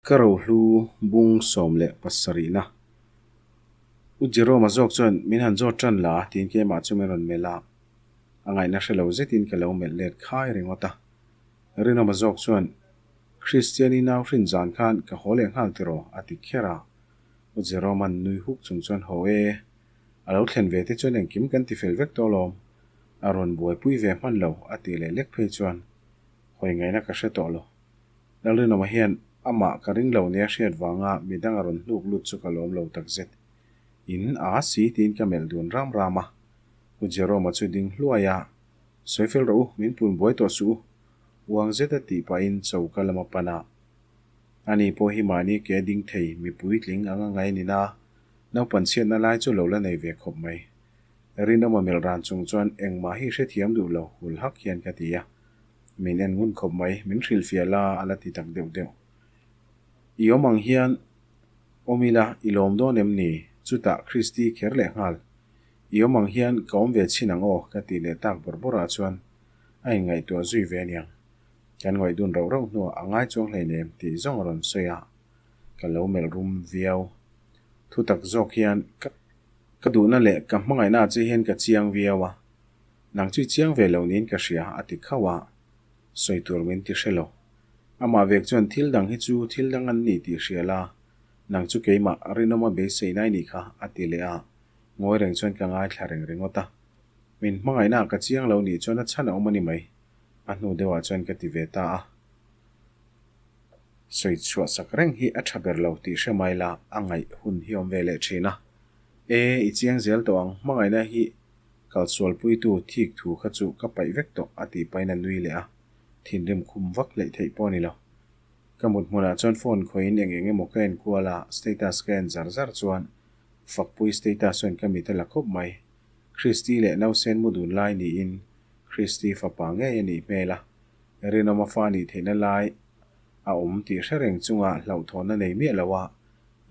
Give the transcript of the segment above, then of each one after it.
Ka rohlu bung 17na. U Jerome-a zawk chuan min han zawt tan la tiin keimah chu min rawn melh a, a ngaihna hre lo zetin ka lo melh let khai ringawt a. Rinawma zawk chuan, Kristiani nau hrin zan khan ka haw leh nghal tiraw? a ti kher a. U Jerome-a'n nui huk chung chuan, Haw e, a lo thlen ve te chuan engkim kan ti fel vek tawh alawm, a rawn buaipui ve hman lo a tih leh lek phei chuan hawi ngaihna ka hre tawh lo. Lalrinawma hian amah ka ring lo nia hriat vanga midang a rawn hnuk lut chu ka lawm lo takzet. In a si tiin ka melh dun ram ram a. U Jerome-a chu ding hluai a, Sawi fel rawh u, min pun buai tawh suh u. Uang zeta tih pahin choka lam a pan a. Ani pawh hi mahni ke ding thei mi puitling anga ngai a ni na, naupan chhiatna lai chu lo la nei ve khawp mai. Rinawma melh ran chung chuan engmah hi hrethiam duh lo hul hak hian ka ti a. Min en ngun khawp mai, min hrilhfiah la a la ti tak deuh deuh. I awm ang hian awm ila i lawm dawn em ni? Chutah Christy kher leh nghal. I awm ang hian ka awm ve chhin ang aw ka tih leh tak bawrh bawrh ah chuan a inngaihtuah zui ve aniang. Kan ngawih dun rauh rauh hnuah a ngai chuang hleinem tih zawng a rawn sawi a, ka lo melh rum viau. Thutak zawk hian ka duhna leh ka hmangaihna ah che hian ka chiang viau a. Nang chu i chiang ve lo niin ka hria, a ti khauh a, sawi tur min ti hre lo. Amah vek chuan thil dang hi chu thil dang an ni tih hria la, nang chu keimah rinawma beisei nai nih kha, a ti leh a, ngawi reng chuan ka ngaithla reng ringawt a. Min hmangaihna ah ka chiang lo nih chuan a chhan a awm a ni mai, a hnu deuhah chuan ka ti ve ta a. Sawi chhuah sak reng hi a tha ber lo tih hre mai la, a ngaih hun hi awm ve leh thin a. E, i chiang zel tawh ang, hmangaihna hi Kalsualpuitu thik thu kha chu ka paih vek tawh a tih pahin a nui leh a, thinrim khum vak hleih theih pawh a ni lo. Ka mut hmunah chuan phone khawihin eng eng emaw ka en kual a, status ka en zar zar chuan Fakpui status chuan ka mit a la khawp mai. Christy leh Nausen mu dun lai niin Christy fapa ngei a nih hmel a, Rinawma fa nih theihna lai a awm tih hre reng chunga hlauhthawnna nei miah lo a,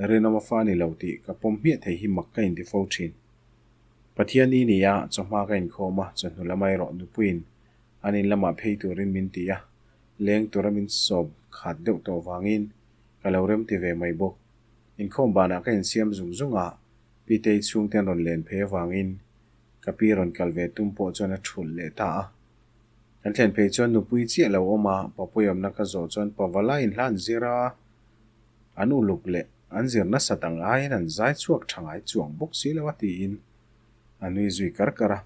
Rinawma fa ni lo tih ka pawm hmiah thei hi mak ka inti fo thin. Pathian i ni a, chawhma ka inkhawm a, chawhnu lama erawh nupuiin an in lamah phei turin min ti a, leng tura min sawm khat deuh tawh vangin ka lo rem ti ve mai bawk. Inkhawm banah ka insiam zung zung a, Pitei chhungte an rawn len phei avangin ka pi rawn kal ve tum pawh chuan a thulh leh ta a. Kan thlen phei chuan nupui chiah lo awm a, papuiawmna ka zawh chuan pavala inhla an zir a, an uluk leh An zir nasat ang aiin an zai chhuak tha ngai chuang bawk si lo a tiin a nui zui kar kar a.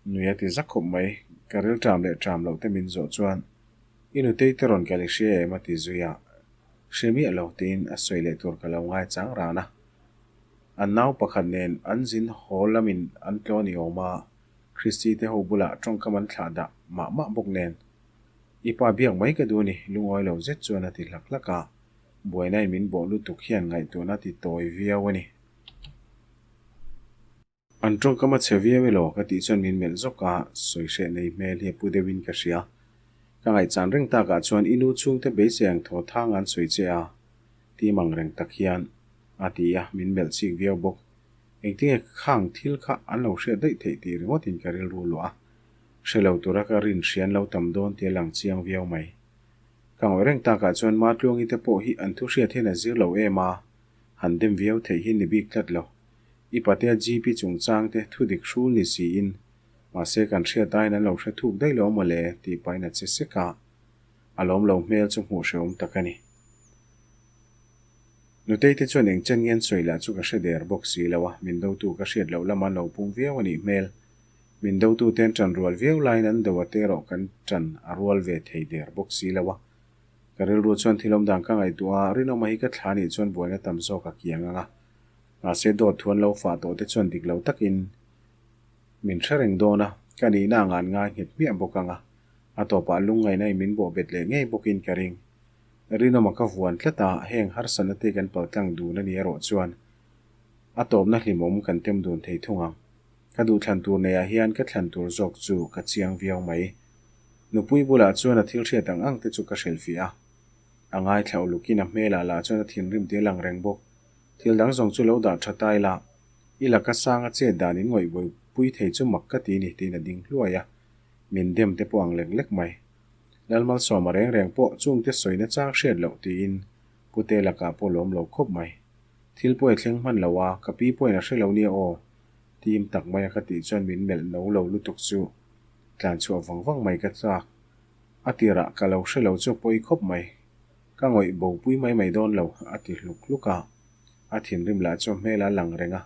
Nui a ti za khawp mai, ka ril ṭam leh ṭam loh te min zawh chuan i nutei te rawn kal i hria em a ti zui a, hre miah lo tiin a sawi leh tur ka lo ngai chang ran a. An nau pakhat nen an zin haw lamin an tlawn i awm a, Christy te ho bulah tawngkam an thlah dah mah mah bawk nen i pa biak mai ka duh a ni lungawi lo zet chuan a ti hlak hlak a. Buaina in min bawh lutuk hian ngaihtuahna ti tawi viau a ni. An tawngkam a chhe viau elaw ka tih chuan min melh zawk a, sawi hreh nei hmel hi a pu deuhin ka hria. Ka ngaihchan reng takah chuan i nu chhungte beisei ang thaw thang an sawi che a, tim ang reng tak hian a ti a, min melh chik viau bawk. Engtinge khang thil kha an lo hriat daih theih tih ringawtin ka rilru luah a, hre lo tura ka rin hrian lo tam dawn tih a lang chiang viau mai. Ka ngawih reng takah chuan Matluangi te pawh hi an thu hriat hian a zir lo em a, han dem viau theih hi ni bik tlat lo. I patea GP chungchang te thu dik hrul ni siin, mahse kan hriat aiin an lo hre thuk daih lo maw le tih pahin a che sek a, a lawm lo hmel chu hmuh hrehawm tak a ni. Nutei te chuan eng chen nge an sawi lah chu ka hre der bawk si lo a, min dotu ka hriat loh lama an lo pung viau a nih hmel. Min dotute an ṭan rual viau laiin an do a te erawh kan ṭan a rual ve thei der bawk si lo a. Ka rilru chuan thil awm dan ka ngaihtuah a, Rinawma hi ka thla nih chuan buaina tam zawk a kiang ang a. Mahse dawt thu an lo fah tawh te chuan dik lo takin min hre reng dawn a, ka nihna ang an ngai nghet hmiah bawk ang a. A tawpah lungngaihna in min bawh bet leh ngei bawkin ka ring. Rinawma ka vuan tlat a, heng harsatna te kan paltlang dun a ni erawh chuan a tawpna hlimawm kan tem dun thei thung ang. Ka duh thlan tur neiah hian ka thlan tur zawk chu ka chiang viau mai. Nupui bulah chuan a thil hriat ang ang te chu ka hrilhfiah a. A ngaithla ulukin a hmelah lah chuan a thinrim tih a lang reng bawk. Thil dang zawng chu lo dah tha ta ila, i laka sanga chet dan in ngawih buaipui thei chu mak ka ti ni tiin a ding hluai a. Min dem te pawh ang lek lek mai. Lalmalsawma reng reng pawh chungte sawina chang hriat loh tiin. Pute lakah pawh lawm lo khawp mai. Thil pawh i thleng hman lo a, ka pi pawhin a hre lo nia aw, tim tak maia ka tih chuan min melh no lo lutuk chu tlan chhuah vang vang mai ka chak. A tirah ka lo hre lo chu a pawi khawp mai. Ka ngawih bo pui mai mai dawn lo, a ti hluk hluk a. A thinrim lah chu a hmel a lang reng a.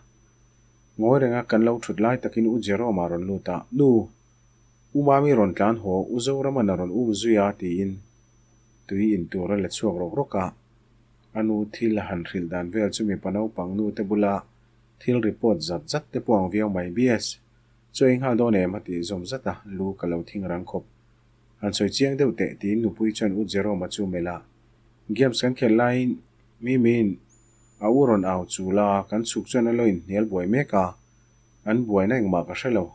Ngawi renga kan lo thut lai takin U Jerome-a rawn lut a, Nu! U Mami rawn tlan haw, U Zoraman a rawn um zui a, tiin tui in tur a la chhuak rawk rawk a. A nu thil a han hrilh dan vel chu mipa naupang nu te bula thil report zat zat te pawh ang viau mai. BS, Chaw i nghal dawn em? a tih zawm zat a, lu ka lo thing rang khawp. Han sawi chiang deuh teh, tiin nupui chuan U Jerome-a chu melh a. Games kan khelh laiin Mimi'n a u rawn au chul a, kan chhuk chuan a lo inhnial buai mek a, an buaina engmah ka hre lo.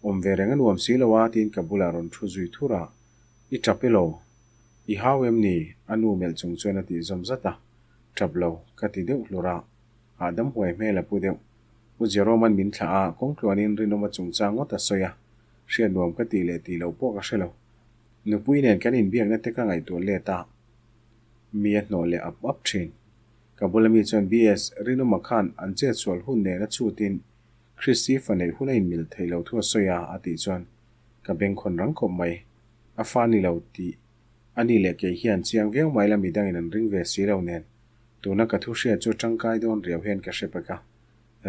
Awm ve reng a nuam si lo a, tiin ka bulah rawn thu zui thur a. I tap elo? I hau em ni? A nu melh chung chuan a tih zawm zat a. Tap lo, ka ti deuh hlur a. Hahdam huai hmel a pu deuh. U Jerome-a'n min thlah a, kawngtluanin Rinawma chungchang ngawt a sawi a, hriat nuam ka tih leh tih loh pawh ka hre lo. Nupui nen kan inbiakna te ka ngaihtuah let a, mi a hnawh leh ap ap thin. Ka bula mi chuan BS, Rinawma khan an chetsual hun nen a chhutin Christy fa neih hun a inmil theih lo thu a sawi a, a tih chuan ka bengkhawn rang khawp mai. A fa ni lo tih a ni leh kei hian chiang viau mai la midangin an ring ve si lo nen tuna ka thu hriat chu tangkai dawn riau hian ka hre pek a,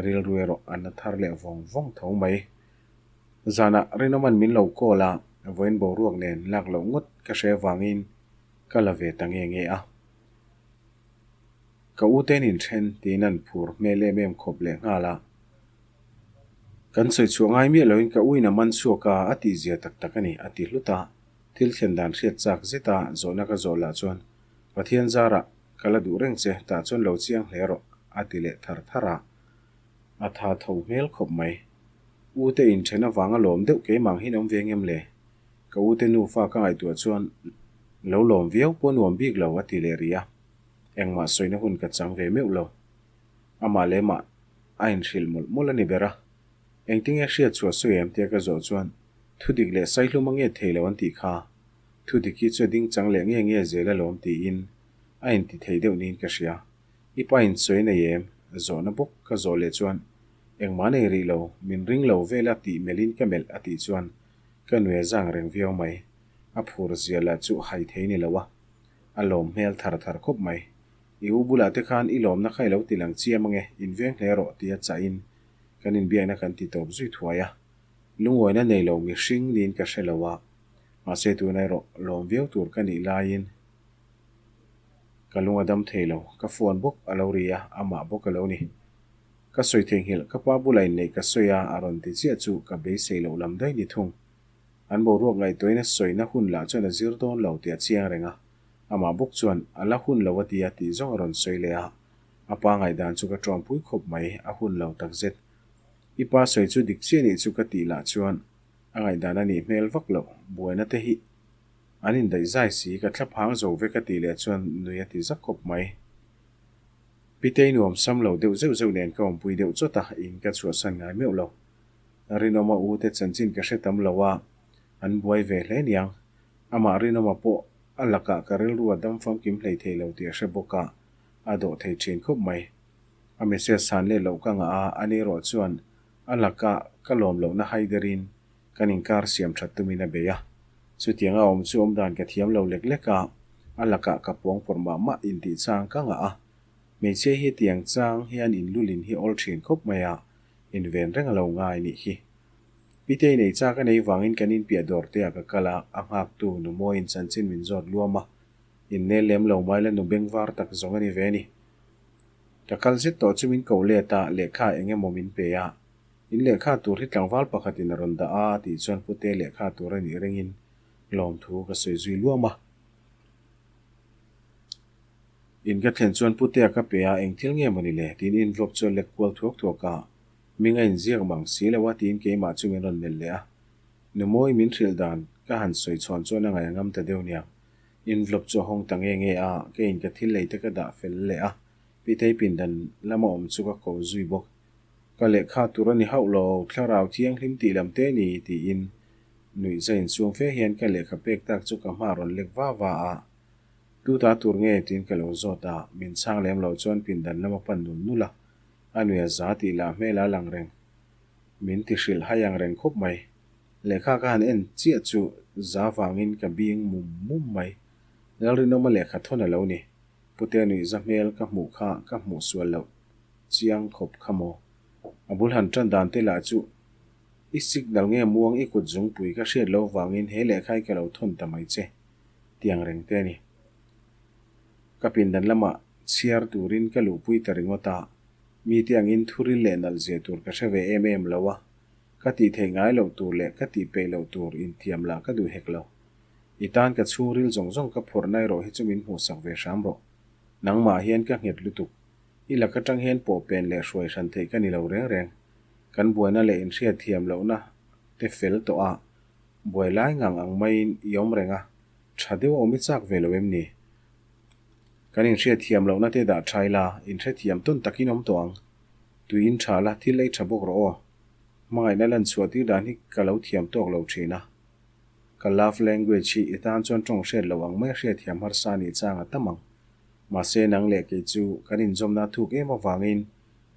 rilru erawh a na thar leh vawng vawng tho mai. Zanah Rinawman min lo call a, vawiin boruak nen lak loh ngawt ka hre avangin ka la ve ta nge nge a. Ka u ten inthen tiin an phur hmel em em khawp leh nghal a. Kan sawi chhuah ngai miah loin ka uin a man chhuak a, a tih zia tak tak a ni, a ti hlut a. Thil thlen dan hriat chak zet a, zawhna ka zawh lah chuan, Pathian zarah ka la duh reng che, tah chuan lo chiang hle rawh, a ti leh thar thar a. A tha tho hmel khawp mai. U te inthen avanga lawm deuh keimah ang hian awm ve ngem le? Ka u te nufa ka ngaihtuah chuan lo lawm viau pawh nuam bik lo, a ti leh rih a. Engmah sawina hun ka chang ve meuh lo. Amah leh mah a inhrilh mawlh mawlh a ni ber a. Engtinge hriat chhuah sawi em tia ka zawh chuan thudik leh saihlum a nge thei lo an tih kha. Thudik hi chu a ding chang leh nge nge zel alawm tiin a inti thei deuh niin ka hria. I pa in sawi nei em? Zawhna bawk ka zawh leh chuan engmah nei rih lo, min ring lo vela tih melhin ka melh a tih chuan ka nui a zang reng viau mai. A phur zia lah chu hai thei ni lo a, a lawm hmel thar thar khawp mai. I u bulah te khan i lawmna kha i lo ti lang chiam ange, inveng hle rawh tia chahin kan inbiakna kan ti tawp zui thuai a. Lungawina nei lo mihring niin ka hre lo a, mahse tuna erawh lawm viau tur ka nih laiin ka lung a dam thei lo. Ka phone bawk a lo ri a, amah bawk a lo ni. Ka sawi theihnghilh, ka pa bulah inneih ka sawi a, a rawn ti chiah chu ka beisei loh lam daih ni thung. An boruak ngaihtuahin a sawina hun lah chuan a zir dawn lo tih a chiang reng a. Amah bawk chuan, A la hun lo a ti a tih zawng a rawn sawi leh a. A pa ngaihdan chu ka ṭawmpui khawp mai, a hun lo takzet. I pa sawi chu dik chiah nih chu ka tih lah chuan a ngaihdan a nih hmel vak loh, buaina te hi an indaih zai si, ka thla phang zo vek a tih leh chuan nui a ti zak khawp mai. Pitei nuam sam lo deuh zeuh zeuh nen ka awmpui deuh chawt a, in ka chhuahsan ngai meuh lo. Rinawma u te chanchin ka hre tam lo a, an buai ve hle niang. Amah Rinawma pawh a lakah ka rilru a dam famkim hlei thei lo tih a hre bawk a, a dawh thei thin khawp mai. A message chhan leh loh ka ngah a, ani erawh chuan a laka ka lawm lohna haiderin kan inkar siam that tumin a bei a. Chutiang a awm chu awmdan ka thiam lo lek lek a, a lakah ka puang pawrh mah mah intih chang ka ngah a. Hmeichhia hi tiang chang hian inlulin hi awl thin khawp mai a, inven reng a lo ngai nih hi. Pitei nei chak a nei vangin kan inpiah dawr te ah ka kal a, a nghaktu nu mawiin chanchin min zawt luam a, innel lem lo mai la nu bengvar tak zawng a ni ve ni. Ka kal zet tawh chu min ko let a, lehkha eng emaw min pe a, in lehkha tur hi tlangval pakhatin a rawn dah a tih chuan pute lehkha tur a nih ringin lawmthu ka sawi zui luam a. In ka thlen chuan putea ka pe a, eng thil nge maw ni le? tiin envelope chu a lek kual thuak thuak a. Hming a inziak mang si lo a tiin keimah chu min rawn melh leh a. Numawi min hrilh dan ka han sawi chhawn chuan a ngaih a ngam ta deuh niang. Envelope chu a hawng ta nge nge a, keiin ka thil lei te ka dah fel leh a, Pitei pindan lama awm chu ka ko zui bawk. Ka lehkha tur a ni hauh lo, thlarau thianghlim tih lam te ni tiin nuih za inchhung fe hian ka lehkha pek tak chu ka hma rawn lek va va a. Tu ta tur nge tiin ka lo zawt a, min chhang lem lo chuan pindan lam a pan nul nul a, a nuih a za tih lah hmel a lang reng. Min ti hrilh hai ang reng khawp mai. Lehkha ka han en chiah chu za vangin ka bing mum mum mai. Lalrinawma lehkha thawn a lo ni. Pute nuihza hmel ka hmuh kha ka hmuh sual loh chiang khawp kha maw? A bul han tan dan te lah chu i signal nge muang i kut zungpui ka hriat loh vangin he lehkha hi ka lo thawn ta mai che tiang reng te a ni. Ka pindan lamah chhiar turin ka luhpui ta ringawt a, mite angin thuril leh nalh zia tur ka hre ve em em lo a, ka tih theih ngai loh tur leh ka tih peih loh tur inthiam lah ka duh hek lo. I tan ka chhungril zawng zawng ka phawrh na erawh hi chu min hmuhsak ve hram rawh. Nangmah hian ka nghet lutuk. I lak atang hian pawh pen leh hruai hran theih ka ni lo reng reng. Kan buaina leh inhriat thiam lohna te fel tawh a, buai lai ngang ang maiin i awm reng a, tha deuh a awm i chak ve lo em ni? Kan inhriat thiam lohna te dah tha ila, inhrethiam tawn takin awm tawh ang. Tui in tha la, thil ei tha bawk rawh aw. Hmangaihna lan chhuah tir dan hi ka lo thiam tawk lo thin a. Ka love language hi i tan chuan tawng hriat loh ang mai a hriatthiam harsa nih chang a tam ang. Mahse nang leh kei chu kan inzawmna thuk em avangin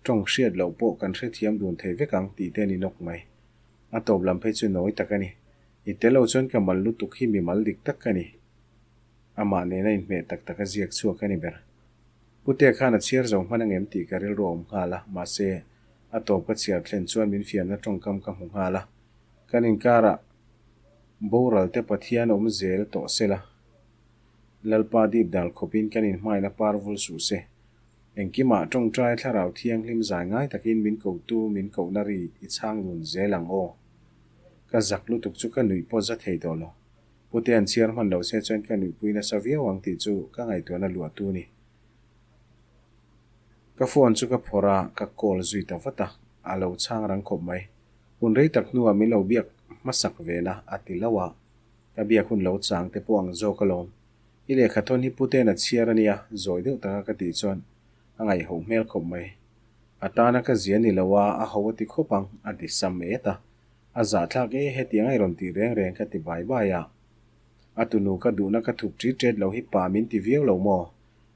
tawng hriat loh pawh kan hrethiam dun thei vek ang tih te a ni nawk mai. A tawp lam phei chu nawi tak a ni. I tel lo chuan ka mal lutuk hi mimal dik tak ka ni. Amah nena inhmeh tak tak a ziak chhuak a ni ber. Putea khan a chhiar zo hman angem tih ka rilru a awm nghal a, mahse a tawp ka chhiar thlen chuan min fiamna tawngkam ka hmu nghal a. Kan inkarah boral te Pathian awm zel tawh se la, Lalpa dip dal khawpin kan inhmaina par vul suh se. Engkimah tawngtai thlarau thianghlim zai ngai takin min kotu min kohna ri i chhang dun zel ang aw. Ka zak lutuk chu ka nuih pawh za thei tawh lo. Pute an chhiar hman lo se chuan ka nuihpui nasa viau ang tih chu ka ngaihtuahna luahtu a ni. Ka phone chu ka phawrh a, ka call zui ta vat a, a lo chhang rang khawp mai. Hun rei tak hnuah min lo biak hmasak ve na a ti lo a, ka biak hun lo chang te pawh ang zawk alawm. I lehkha thawn hi Pute'n a chhiar a nia, zawi deuh taka ka tih chuan a ngaihho hmel khawp mai. A tana ka zia ni lo a, a ho a ti khawp ang, a ti sam et a. A zahthlak e, hetiang a i rawn tih reng reng ka ti bai bai a. A tunu ka duhna ka thup ṭit ṭet lo hi pa min ti viau lo maw?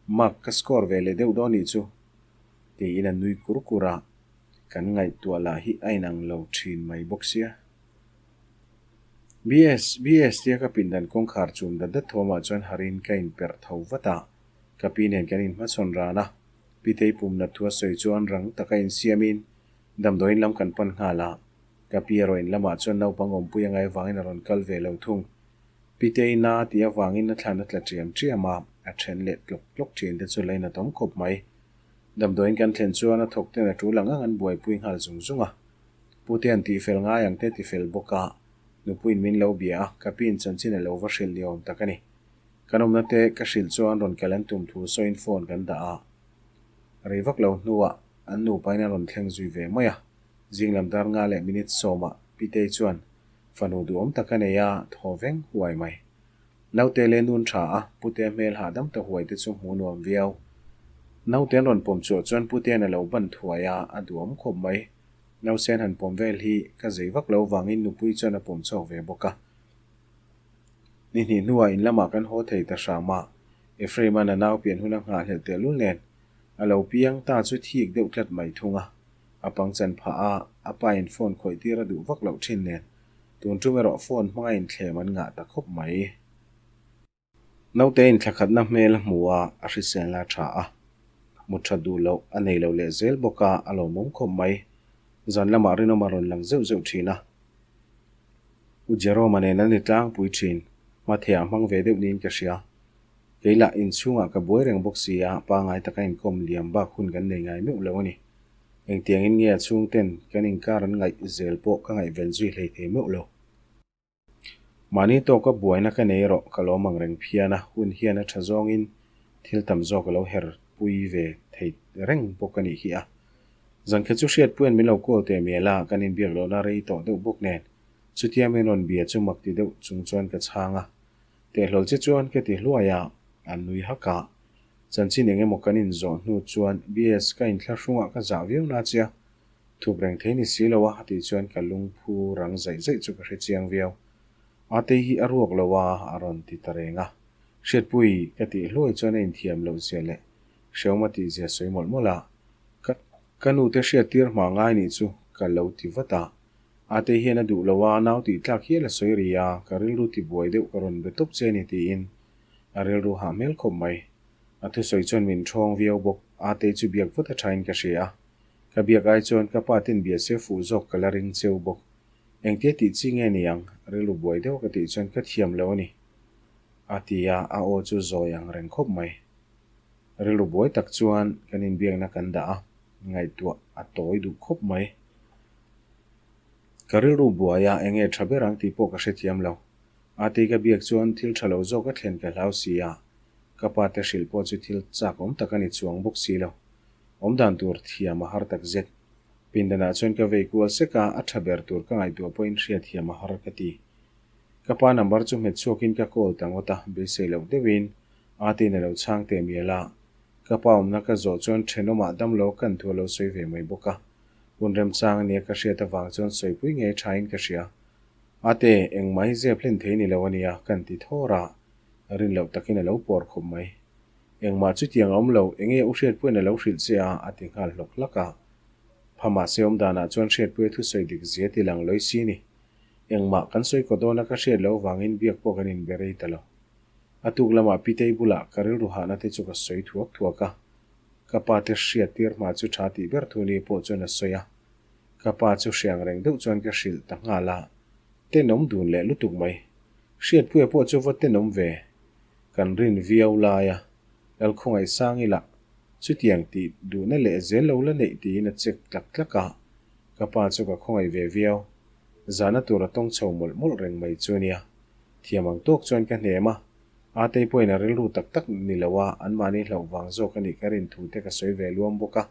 Mark ka score ve leh deuh dawn nih chu. Tiin a nui kur kur a. Kan ngaihtuah lah hi a inang lo thin mai bawk sia. BS, BS tia ka pindan kawngkhar chum dat dat thawmah chuan harin ka inperh tho vat a, ka pi nen kan inhmachhawn ran a. Pitei pumna thu a sawi chuan rang taka insiamin damdawiin lam kan pan nghal a. Ka pi erawh in lamah chuan naupang awmpui a ngai avangin a rawn kal ve lo thung. Pitei na tih avangin a thlan a tla ṭiam ṭiam a, a ṭhen leh tlawk tlawk ṭhin te chu lainatawm khawp mai. Damdawiin kan thlen chuan a thawk ten a tul ang ang an buaipui nghal zung zung a. Pute an tihfel ngai ang te tifel bawk a, nupuiin min lo bia a, ka piin chanchin a lo va hrilh ni awm tak a ni. Kan awmna te ka hrilh chuan rawn kal an tum thu sawiin phone kan dah a. Rei vak lo hnuah an nupain an rawn thleng zui ve mai a. Zing lam dar nga leh minute sawmah Pitei chuan fanu duhawm tak a nei a, thaw veng huai mai. Naute leh nun tha a, Pute hmel hahdam ta huai te chu hmuh nuam viau. Naute an rawn pawm chhuah chuan Putean a lo ban thuai a, a duhawm khawp mai. Nausen han pawm vel hi ka zei vak lo vangin nupui chuan a pawm chhuak ve bawk a. Ni hnih hnuah in lamah kan haw thei ta hram a, Ephraim-a'n a nau pian hun a nghahhlelh tehlul nen a lo piang ta chu thik deuh tlat mai thung a. A pangchan phah a, a pa in phone khawih tir a duh vak loh thin nen Tun tum erawh phone hmanga inthlem an ngah ta khawp mai. Naute inthlakhatna hmel a hmu a, a hriselna a tha a. Mut that duh loh a nei lo leh zel bawk a, a lawmawm khawp mai. Zan lamah rinawm a rawn lang zeuh zeuh thin a. U Jerome-a nen an ni tlangpui thin. Hmatheh a hmang ve deuh niin ka hria. Kei lah inchhungah ka buai reng bawk si a, pangai taka inkawm liam bak hun kan nei ngai meuh lo a ni. Engtiangin nge a chhungten kan inkar an ngaih zel pawh ka ngaihven zui hlei thei meuh lo. Mahni tawka buaina ka nei erawh ka lawm ang reng phian a, hun hian a tha zawngin thil tam zawk a lo her pui ve thei reng bawk a nih hi a. Zankhat chu hriatpuian min lo call teh mial a, kan inbiak lohna rei tawh deuh bawk nen chutia min rawn bia chu mak ti deuh chung chuan ka chhang a. Tehhlawl che chuan ka ti hluai a, an nui hak a. Chanchin eng emaw kan inzawh hnu chuan BS ka inthlahrungah ka zah viau na che a, thup reng thei ni si lo a, a tih chuan ka lungphu rang zaih zaih chu ka hre chiang viau. Atei hi a ruak lo a, a rawn ti ta reng a. Hriatpui ka tih hluai chuan a inthiam loh zia leh hrehawm a tih zia sawi mawlh mawlh a. Ka ka nu te hriattir hma ngai nih chu ka lo ti vat a. Ate hian a duh lo a, nau tih tlak hial a sawi ri a, ka rilru ti buai deuh ka rawn be tawp che ni tiin a rilru hah hmel khawp mai. A thusawi chuan min ṭhawng viau bawk. Ate chu biak vat a ṭhain ka hria a. Ka biak ai chuan ka pa ten bia se fuh zawk ka la ring cheu bawk. Engtia tih chi nge ni ang? Rilru buai deuh ka tih chuan ka thiam lo a ni. A ti a, a aw chu zawi ang reng khawp mai. Rilru buai tak chuan kan inbiakna kan dah a, ngaihtuah a tawi duh khawp mai. Ka rilru buai a, enge tha ber ang tih pawh ka hrethiam lo. Ati ka biak chuan thil tha lo zawk a thlen ka hlau si a, ka pa te hrilh pawh chu thil chak awm tak a ni chuang bawk si lo. Awmdan tur thiam a har tak zet. Pindanah chuan ka vei kual sek a, a tha ber tur ka ngaihtuah pawhin hriatthiam a har ka ti. Ka pa number chu hmet chhuakin ka call ta ngawt a, beisei loh deuhin Atein a lo chhang teh mial a. Ka pa awmna ka zawh chuan thenawmah damlo kan thu a lo sawi ve mai bawk a. Hun remchang ania ka hriat avang chuan sawipui ngei thain ka hria. Ate, engmah hi zep hlen thei ni lo ania kan ti thawr a, rin loh takin a lo pawr khawp mai. Engmah chutiang a awm lo, enge u Hriatpuiin a lo hrilh che a, a ti nghal hlawk hlak a. Pha mahse awmdanah chuan Hriatpuia thusawi dik zia ti lang lawi si ni. Engmah kan sawi kaw dawna ka hriat loh vangin biak pawh kan inbe rei ta lo. A tuk lamah Pitei bulah ka rilru hahna te chu ka sawi thuak thuak a. Ka pa te hriat tir hma chu tha tih ber thu ni pawh chuan a sawi a. Ka pa chu hriang reng deuh chuan ka hrilh ta nghal a. Tenawm dun leh lutuk mai. Hriatpuia pawh chu va tenawm ve. Kan rin viau lai a. Lalkhawngaih sang ila chutiang tih duhna leh zel lo la neih tiin a check tlak tlak a. Ka pa chu ka khawngaih ve viau. Zahna tur a tawng chho mawlh mawlh reng mai chu nia. Thiam ang tawk chuan ka hnem a, Atei pawhin a rilru tak tak ni lo a, anmahni hlauh vang zawk a nih ka rin thu te ka sawi ve luam bawk a.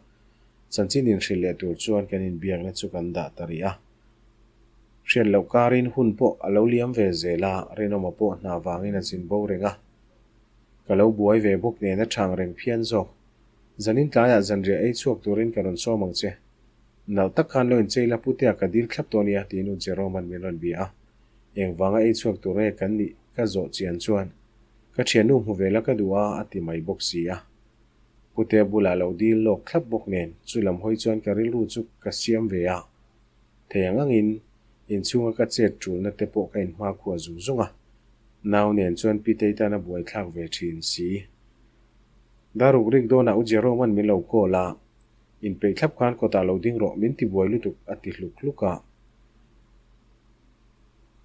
Chanchin inhrilh leh tur chuan kan inbiakna chu kan dah ta rih a. Hriat loh karin hun pawh a lo liam ve zel a, Rinawma pawh hna vangin a zin bo reng a. Ka lo buai ve bawk nen a chhang reng phian zawk. Zanin tlaiah zanriah ei chhuak turin ka rawn sawm ang che. Nalh tak khan lo inchei la Putea ka dil thlap tawh nia tiin U Jerome-a'n min rawn bia a. Engvanga ei chhuak tur nge kan nih ka zawh chian chuan ka thiannu hmu ve la ka duh a a ti mai bawk si a. Putea bulah lo dil lawk thlap bawk nen chu lam hawi chuan ka rilru chu ka siam ve a. Thei ang angin inchhunga ka chet tulna te pawh ka inhmakhua zung zung a. Nau nen chuan Pitei tan a buaithlak ve thin si. Daruk rik dawnah U Jerome-a'n min lo call a. Inpeih thlap khan kawtah lo ding rawh, min ti buai lutuk a ti hluk hluk a.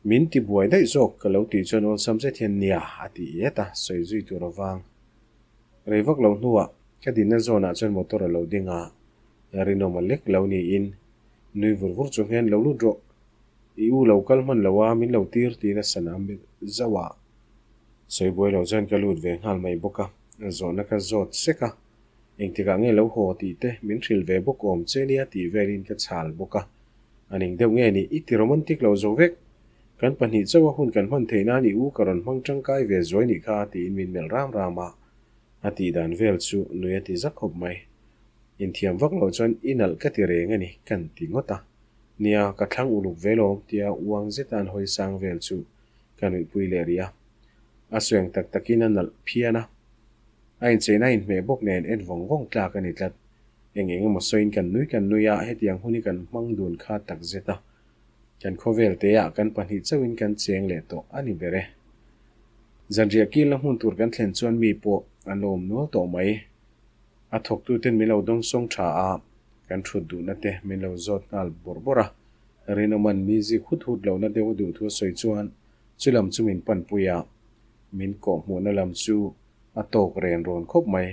Min ti buai daih zawk ka lo tih chuan awlsam zet hian nia a ti iet a, sawi zui tur avang. Rei vak lo hnuah ka dinna zawnah chuan motor a lo ding a, rinawm a lek lo niin nui vur vur chung hian lo lut rawh, i u lo kal hman lo a, min lo tir tiin a sana melh zauh a. Sawi buai lo chuan ka lut ve nghal mai bawk a, zawhna ka zawt sek a. Engtikah nge lo haw tih te min hrilh ve bawk awm che nia tih velin ka chhal bawk a. A ning deuh nge ni, i ti romantic lo zo vek. Kan pahnih chauh a hun kan hman theih nan i u ka rawn hmang tangkai ve zuai nih kha tiin min melh ram ram a. A tih dan vel chu nui a ti zak khawp mai. Inthiam vak loh chuan i nalh ka ti reng a ni kan ti ngawt a. Nia, ka thlang uluk ve lawm tia uang zeta an hawi sang vel chu ka nuihpui leh rih a. A sueng tak takin a nalh phian a. A incheina inhmeh bawk nen en vawng vawng tlak a ni tlat. Eng eng emaw sawiin kan nui kan nui a, hetiang hun hi kan hmang dun kha tak zet a. Kan khawvel teah kan pahnih chauhin kan cheng leh tawh a ni ber e. Zanriah kilna hmun tur kan thlen chuan mi pawh an lo awm nual tawh mai. A thawktuten min lo dawngsawng tha a, kan thut duhna te min lo zawt nghal bawrh bawrh a. Rinawman mi zik hut hut lohna deuh a duh thu a sawi chuan chulam chu min panpui a, min kawhhmuhna lam chu A tawk ren rawn khawp mai.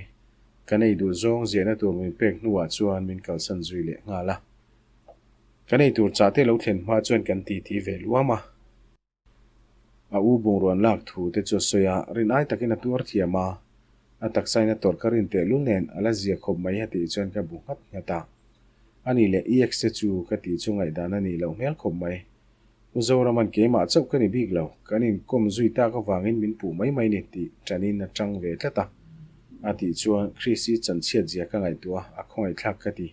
Kan ei duh zawng ziahna tur min pek hnuah chuan min kalsan zui leh nghal a. Kan ei tur chah te lo thlen hma chuan kan titi ve luam a. A u bungruan lak thu te chu a sawi a, rin ai takin a tuar thiam a. A taksain a tawrh ka rin tehlul nen a la zia khawp mai a tih chuan ka bu nghat nghat a. Ani leh EX te chu ka tih chu ngaihdan a nih loh hmel khawp mai. U Zoraman keimah chauh ka ni bik lo, kan inkawm zui tak avangin min puh mai mai ni tih ṭanin a ṭang ve tlat a. A tih chuan Chrissy chanchhiat zia ka ngaihtuah a, a khawngaihthlak ka ti.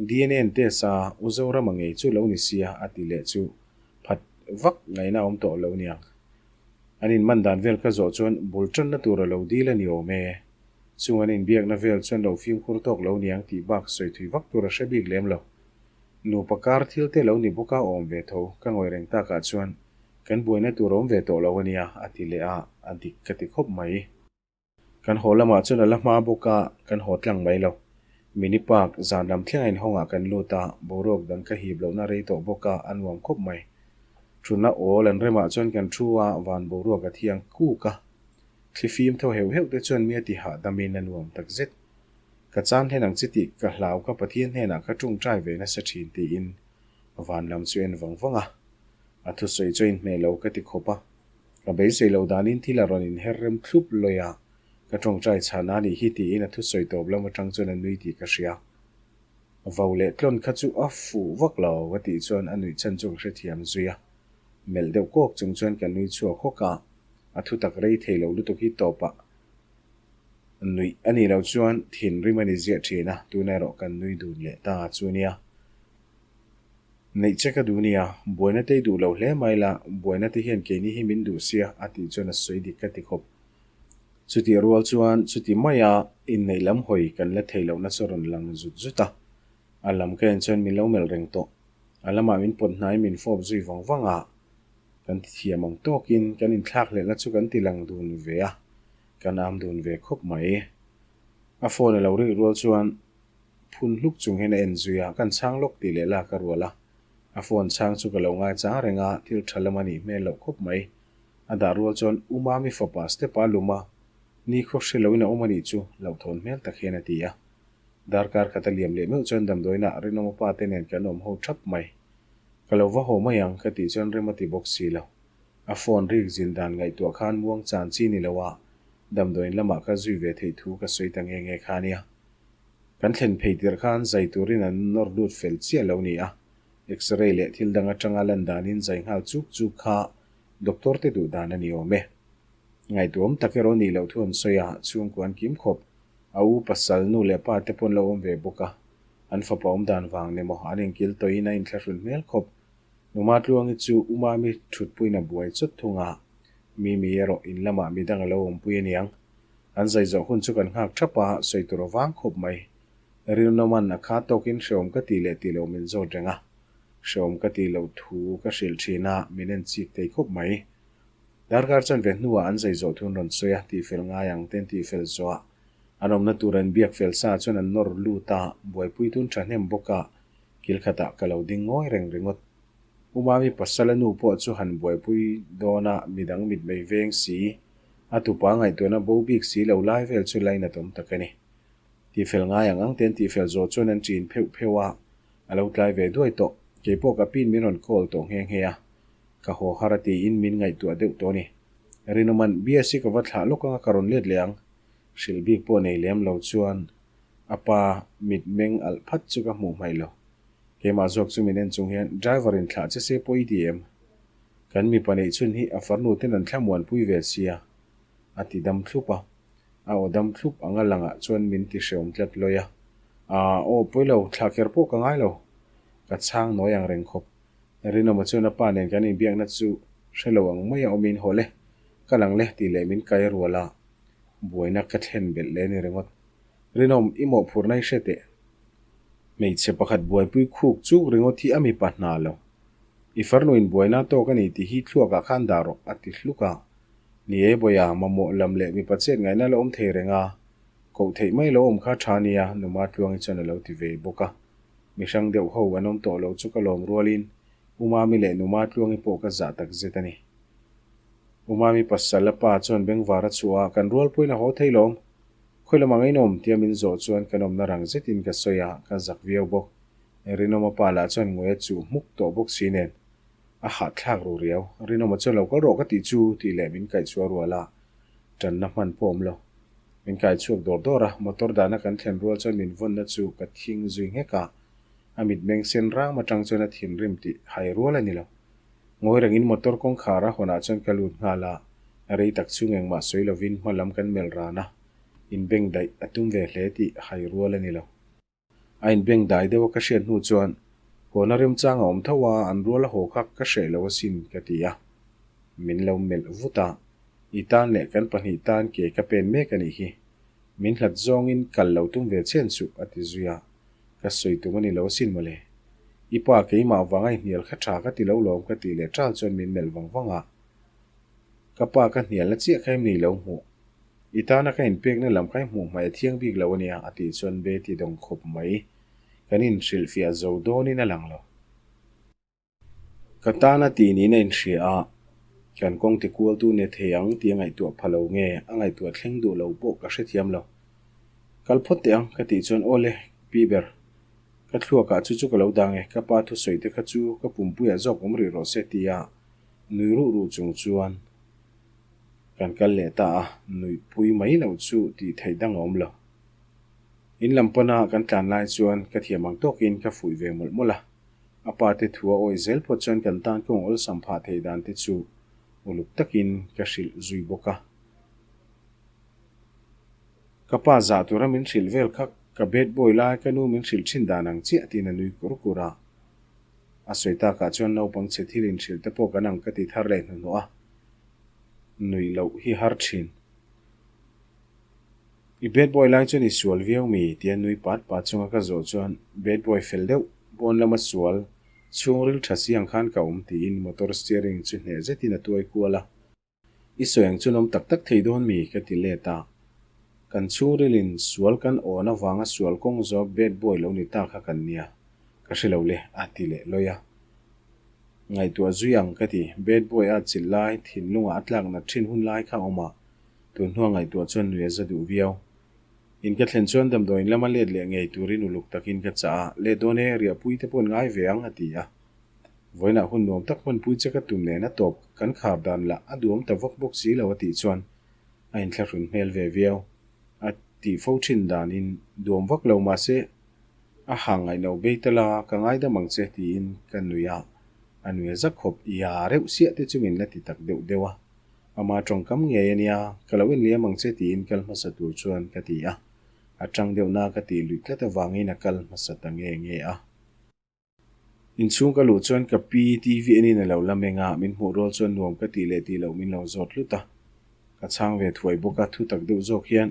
DNA an test a, U Zorama ngei chu lo ni sia a ti leh chu phat vak ngaihna a awm tawh lo niang. An inman dan vel ka zawh chuan bul tanna tur a lo dil a ni awm e. Chung an inbiakna vel chuan lo fimkhur tawk lo niang tih bak sawi thui vak tur a hre bik lem lo. Nupa kar thil te lo ni bawk a awm ve tho, ka ngawih reng takah chuan kan buaina tur a awm ve tawh lo a nia a ti leh a, a dik ka ti khawp mai. Kan haw lamah chuan a la hma bawk a, kan haw tlang mai lo. Mini park zan lam thleng a inhawngah kan lut a, boruak dang ka hip lohna rei tawh bawk a, a nuam khawp mai. Thutna awl an remah chuan kan thu a, van boruak a thiang kuk a. Thli fim tho heuh heuh te chuan mi a ti hahdamin a nuam takzet. Ka chan hlen ang chi tih ka hlau ka Pathian hnenah ka tawngtai ve nasa thin tiin van lam chu en vang vang a. A thusawi chu a inhmeh lo ka ti khawp a. Ka beisei loh danin thil a rawn inher rem thlup lawi a, ka tawngtai chhan a nih hi tiin a thusawi tawp lam atang chuan a nui tih ka hria. Vau leh tlawn kha chu a fuh vak lo ka tih chuan a nuih chhan chu ka hrethiam zui a. Melh deuh kawk chung chuan ka nui chhuak hawk a, a thutak rei thei lo lutuk hi tawpah nuih a nih loh chuan thinrim a ni ziah thin a, tuna erawh kan nui dun leh ta chu nia. Neih che ka duh nia, buaina te i duh lo hle mai la, buaina te hian keini hi min duh sia a tih chuan a sawi dik ka ti khawp. Chutih rual chuan chuti maia inneih lam hawi kan la thei lohna chu rawn lang zut zut a, a lam ka en chuan min lo melh reng tawh. A lamah min pawt hnai min fawp zui vang vang a, kan ti thiam ang tawkin kan inthlak hlelhna chu kan ti lang dun ve a, kan am dun ve khawp mai. A phone a lo rik rual chuan Phun hluk chung hian a en zui a, kan chhang lawk tih leh lak a rual a. A phone chhang chu ka lo ngai chang reng a, thil tha lam a nih hmel loh khawp mai. A dah rual chuan U Mami fapa step a lum a, ni khaw hre loin a awm a nih chu hlauhthawn hmel tak hian a ti a. Darkar khat a liam leh meuh chuan damdawiinah Rinawma pa te nen kan awm ho thap mai. Ka lo va haw mai ang ka tih chuan rem a ti bawk si lo. A phone rik zin dan ngaihtuah khan muang chan chi ni lo a, damdawiin lamah ka zui ve theih thu ka sawi ta nge nge kha nia. Kan thlen phei tirh khan zai turin an nawr lut fel chiah lo ni a, X-ray leh thil dang atanga lan danin zai nghal chuk chuk kha doctor te duh dan a ni awm e. Ngaihtuahawm tak erawh nih loh thu an sawi a, chhungkua an kim khawp. A u pasal nu leh pa te pawh an lo awm ve bawk a, an fapa awm dan vang ni maw an inkil tawhin a inthlahrun hmel khawp. Numa Tluangi chu U Mami thutpuiin a buai chawt thung a, Mimi erawh in lamah midang a lo awmpui aniang. An zai zawh hun chu kan nghak thap a, sawi tur a vang khawp mai. Rilnawman a kha tawkin hreawm ka tih leh tih loh min zawt reng a. Hreawm ka tih loh thu ka hrilh thin a, min en chik thei khawp mai. Darkar chuan ve hnuah an zai zawh thun rawn sawi a, tihfel ngai ang ten tihfel zawh a. An awmna tur an biak fel sa chuan an nawr lut a, buaipui tun thahnem bawk a, kil khatah ka lo ding ngawi reng ringawt. U Mami pasal a nu pawh chu han buaipui dawn a, midang mitmei veng si, a tupa ngaihtuahna bo bik si lo lai vel chu lainat awm tak a ni. Tihfel ngai ang ang ten tihfel zawh chuan an ṭin pheuh pheuh a, a lo tlai ve duai tawh. Keipawh ka pin min rawn call tawh nghe nghe a, ka haw har a tiin min ngaihtuah deuh tawh a ni. Rinawman, BSc ka va thlah lawk anga ka rawn let leh ang. Hrilh bik pawh nei lem lo chuan a pa mitmeng alh phat chu ka hmuh hmaih lo. Keimah zawk chu min en chung hian driver in thlah che se pawh i ti em? Kan mipa neih chhun hi a farnu ten an thla muanpui ve sia, a ti dam thlup a. A aw dam thlup anga langah chuan min ti hreawm tlat lawi a. Aa aw pawi lo, thlah kher pawh ka ngai lo. Ka chhang nawi ang reng khawp. Rinawma chuan a pa nen kan inbiakna chu hre lo ang mai a awmin haw le, ka lang le tih leh min kai rual a, buaina ka thlen belh leh a ni ringawt. Rinawm, i mawhphurhna i hre teh. Hmeichhe pakhat buaipui khuk chuk ringawt hi a mipa hna lo. I farnu in buaina tawk a ni tih hi thluakah khan dah rawh, a ti hluk a. Ni e Bawiha, mamawh lam leh mipa chet ngaihna la awm thei reng a, koh theih mai lo awm kha tha nia, Numa Tluangi chuan a lo ti ve bawk a. Mi hrang deuh ho an awm tawh lo chu ka lawm rualin U Mami leh Numa Tluangi pawh ka zah tak zet a ni. U Mami pasal a pa chuan bengvar a chhuah a, kan rualpuiin a haw thei lawm. Khawi lamah ngeinawm tia min zawh chuan kan awmna rang zetin ka sawi a, ka zak viau bawk. Rinawma pa lah chuan ngawi a chuh hmuk tawh bawk si nen a hahthlak ru riau. Rinawma chuan lo kal rawh ka tih chu tih leh min kaihchhuah rual a, tanna hman pawh awm lo. Min kaichhuak dawr dawr a, motor dahna kan thlen rual chuan min vawnna chu ka thing zui nghek a, a mitmeng sen ram atang chuan a thinrim tih hai rual a ni lo. Ngawi rengin motor kawngkhar a hawnah chuan ka lut nghal a, rei tak chhung engmah sawi lovin hma lam kan melh ran a, inbengdaih a tum ve hle tih hai rual a ni lo. A inbeng dai deuh a ka hriat hnu chuan, Hawn a remchang a awm tho a, an rual a haw kha ka hreh lo asin ka ti a. Min lo melh vut a. I tan leh kan pahnih tan ke ka pen mek a nih hi. Min hlat zawngin kal lo tum ve chen suh, a ti zui a. Ka sawi tum a ni lo asin mawle. I pa keimah vanga i hnial kha tha ka ti lo lawm ka tih leh ṭal chuan min melh vang vang a. Ka pa ka hnialna chiah kha em ni lo hmuh. I tana ka inpekna lam kha i hmuh hmai a thiang bik lo a nia, a tih chuan Betty dawng khawp mai. Kan inhrilhfiah zo dawnin a lang lo. Ka tana tih niin a inhria a, kan kawng ti kualtu ni thei ang tih a ngaihtuah pha lo nge, a ngaihtuah thleng duh lo pawh ka hrethiam lo. Kal phawt teh ang, ka tih chuan aw le, pi ber. Ka thluakah chu chu ka lo dang e, ka pa thusawi te kha chu ka pumpuiah zawk awm rih rawh se tia nui ruh ruh chung chuan kan kal leh ta a, nuihpui mai loh chu tih theih dang a awm lo. In lam pana kan tlan lai chuan ka thiam ang tawkin ka fuih ve mawlh mawlh a. A pa te thu a awih zel phawt chuan kan tan kawng awlsam phah theih dan te chu uluk takin ka hrilh zui bawk a. Ka pa zah tura min hrilh vel kha ka bad boy lai ka nu min hrilh thin dan ang chiah tiin a nui kur kur a. A sawi takah chuan naupang chhe thil inhrilh te pawh kan ang ka ti thar leh hnuhnawh a, nuih loh hi har thin. I bad boy lai chuan i sual viau mi? tia nui pat pat chunga ka zawh chuan bad boy fel deuh, pawn lama sual, chhungril tha si ang khan ka awm tiin motor steering chu hneh zetin a tuai kual a. I sawi ang chuan awm tak tak thei dawn mi? ka ti let a. Kan chhungrilin sual kan awn avanga sual kawng zawk bad boy lo ni ta kha kan nia, ka hre lo le a ti leh lawi a. Ngaihtuah zui ang ka ti, bad boy a chilh lai, thinlungah a tlak nat thin hun lai kha awm a, Tun hnua ngaihtuah chuan nui a za duh viau. In ka thlen chuan damdawiin lama let leh ngei turin uluk takin ka chah a, Let dawn e, riahpui te pawh an ngai ve ang, a ti a. Vawiinah hun nuam tak hmanpui che ka tum nen a tawp kan khar dan lah a duam ta vak bawk si lo a tih chuan a inthlahrun hmel ve viau. A tih fo thin danin duam vak lo mahse a hang ngaihno bei ta la ka ngaidam ang che tiin ka nui a, a nui a za khawp ia reuh siah te chu min la ti tak deuh deuh a. Ama tawngkam ngei a nia, ka lo inliam ang che tiin kal hmasa tur chuan ka ti a. A tang deuh na ka tih luih tlat avangin a kal hmasa ta nge nge a. Inchhung ka luh chuan ka pi TV enin a lo la meng a, min hmuh rual chuan nuam ka tih leh tih loh min lo zawt hlut a. Ka chhang ve thuai bawk a, thutak deuh zawk hian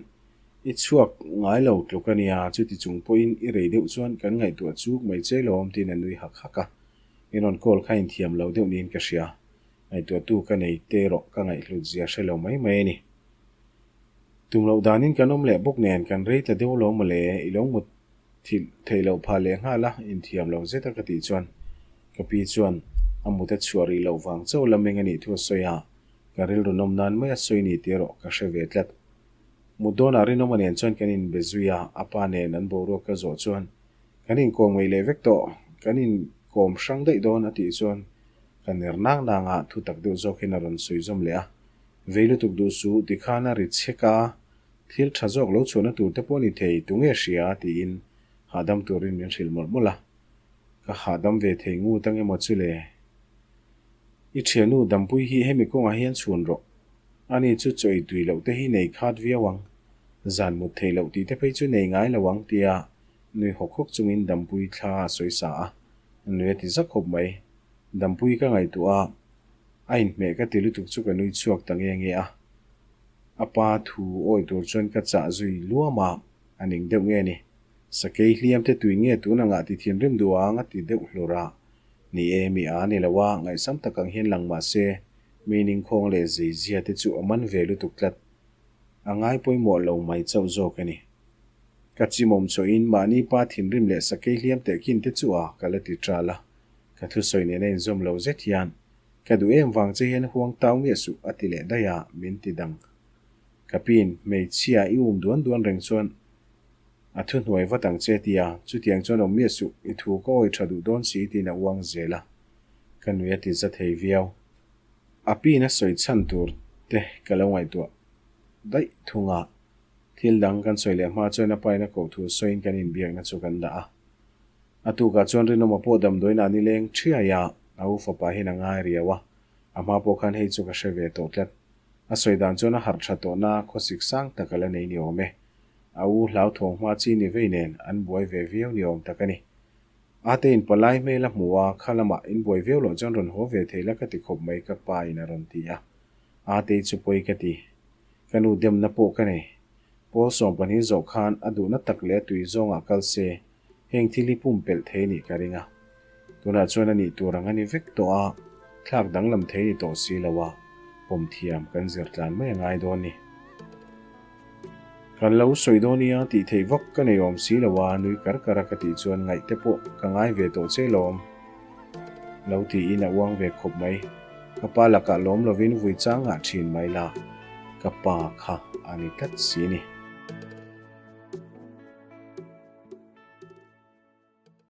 i chhuak ngai lo tluk a nia, chuti chung pawhin i rei deuh chuan kan ngaihtuah chuk mai che lawm tiin a nui hak hak a. Min rawn call kha inthiam lo deuh niin ka hria. Ngaihtuahtu ka nei te erawh ka ngaihhlut zia hre lo mai mai a ni. Tum loh danin kan awm leh bawk nen kan rei ta deuh lo mawle, i lo mut thilh theih loh phah leh nghal a, inthiam lo zet a ka tih chuan ka pi chuan a mut a chhuah rih loh vang chauh la meng a nih thu a sawi a, ka rilru nawm nan mai a sawi ni tih erawh ka hre ve tlat. Mut dawnah rinawma nen chuan kan inbe zui a, a pa nen an boruak ka zawh chuan kan inkawm ngaih leh vek tawh, kan inkawm hrang daih dawn a tih chuan Ka ner nang nang a, thu tak deuh zawk hian a rawn sawi zawm leh a. Vei lutuk duh suh, tikhan a ri chhek a, thil tha zawk lo chhuahna tur te pawh a ni thei, tunge hria? tiin hahdam turin min hrilh mawlh mawlh a. Ka hahdam ve thei ngut ang emaw chu le? I thiannu Dampui hi hemi kawngah hian chhun rawh. Ani chu chaw ei tui loh te hi nei khat viau ang. Zan mut theih loh tih te phei chu nei ngai lo ang tia nui hawk hawk chungin Dampui thla a sawi sa a, nui a ti zak khawp mai. Dampui ka ngaihtuah a, a inhmeh ka ti lutuk chu ka nui chhuak ta nge nge a. A pa thu awi tur chuan ka chah zui luam a, a ning deuh nge ni. Sakei hliam te tui nge tun angah ti thinrim duh ang a ti deuh hlur a. Ni e, mi a ni lo a, ngaihsam tak ang hian lang mah se, mi ningkhawng leh zeizia te chu a man ve lutuk tlat. A ngai pawimawh lo mai chauh zawk a ni. Ka chimawm chawhin mahni pa thinrim leh sakei hliam tehkhin te chu a, ka la ti ṭal a. Ka thusawi nena inzawm lo zet hian, Ka duh em vang che hian huang tau miah suh a ti leh daih a, min ti dang. Ka piin, Hmeichhia i um duan duan reng chuan a thuhnuai vat ang che tia, chutiang chuan awm miah suh, i thu ka awi tha duh dawn si tiin a uang zel a. Ka nui a ti za thei viau. A piin a sawi chhan tur te ka lo ngaihtuah daih thung a, thil dang kan sawi leh hma chuan a pain a koh thu sawiin kan inbiakna chu kan dah a. A tukah chuan Rinawma pawh damdawiin a nileng ṭhiai a, a u fapa hian a ngai riau a, a hma pawh khan hei chu ka hre ve tawh tlat. A sawi dan chuan a harh ṭha tawh na khawsik sang tak a la nei ni awm e. A u hlauthawng hma chi ni vei nen an buai ve viau ni awm tak a ni. Ate in palai hmel a hmu a, kha lamah in buai viau loh chuan rawn haw ve thei la ka ti khawp mai ka pa in a rawn ti a. Atei chu pawi ka ti. Ka nu demna pawh ka nei. Pawl 12 zawh khan a duhna tak leh a tui zawngah kal se, heng thil hi pumpelh thei nih ka ring a. Tunah chuan a nih tur ang a ni vek tawh a, thlak danglam thei ni tawh si lo a, pawm thiam kan zir tlan mai a ngai dawn ni. Kan lo sawi dawn nia tih theih vak ka nei awm si lo a, nui kar kar a ka tih chuan ngaih te pawh ka ngai ve tawh che lawm. Lo tiin a uang ve khawp mai. Ka pa lakah lawm lovin vui chang ngah thin mai la, ka pa kha a ni tlat si ni.